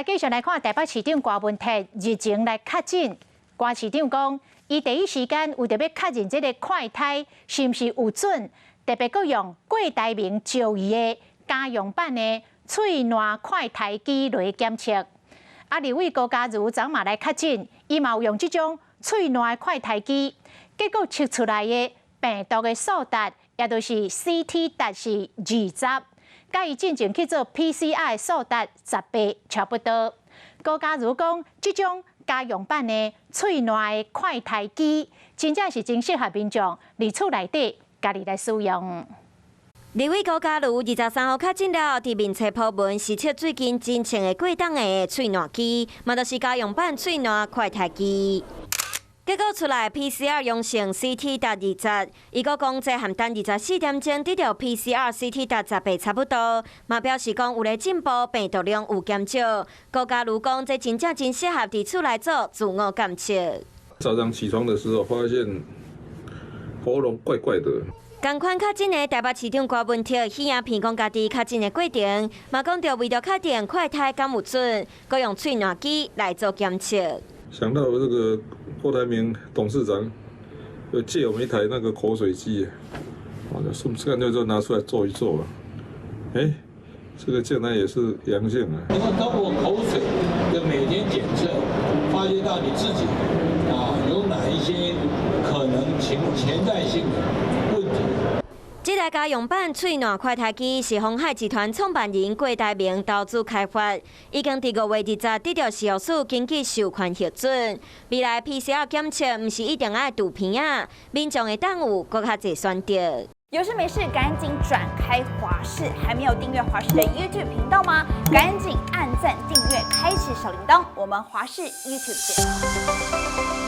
來繼續來看台北市長柯文哲日前來確診，柯市長講，伊第一時間為著欲確認這个快篩是毋是有準，特別閣用郭台銘招伊的家用版的喙瀾快篩機來檢測。啊，立委高嘉瑜昨嘛來確診，伊嘛有用這種喙瀾的快篩機，結果測出來的病毒的數值，也就是 CT 值是20，佮伊進前去做 PCR 的數值18差不多。高嘉瑜講，這種家用版的喙瀾的快篩機，真正是真適合民眾佇厝內底家己來使用。立委高嘉瑜23號確診了後，佇面冊 po 文實測最近真穿的過檔的喙瀾機，嘛就是家用版喙瀾快篩機。結果出來 PCR 陽性 CT 值20，伊閣講這和等24點鐘得著 PCR CT 值18差不多，嘛表示講有咧進步，病毒量有減少。高嘉瑜講這真正真適合佇厝內做自我檢測。早上起床的時候，發現喉嚨怪怪的。仝款確診的台北市長柯文哲，彼仔片講家己確診的過程，嘛講著為著確定快篩敢有準，閣用喙瀾機來做檢測。想到這個郭台銘董事長，有借我們一台那個口水機，啊，就順乾脆就拿出來做一做了。哎，這個竟然也是陽性啊！因為通過口水的每天檢測，發現到你自己啊有哪一些可能潛在性的問題。這台家用版喙瀾快篩機是鴻海集團創辦人郭台銘投資開發，已經佇5月20得著食藥署緊急授權核准。未來 PCR 檢測毋是一定愛櫥鼻仔，民眾會當有閣較濟選擇。有事沒事趕緊轉開華視，還沒有訂閱華視的 YouTube 頻道嗎？趕緊按讚訂閱，開啟小鈴鐺。我們華視 YouTube 見。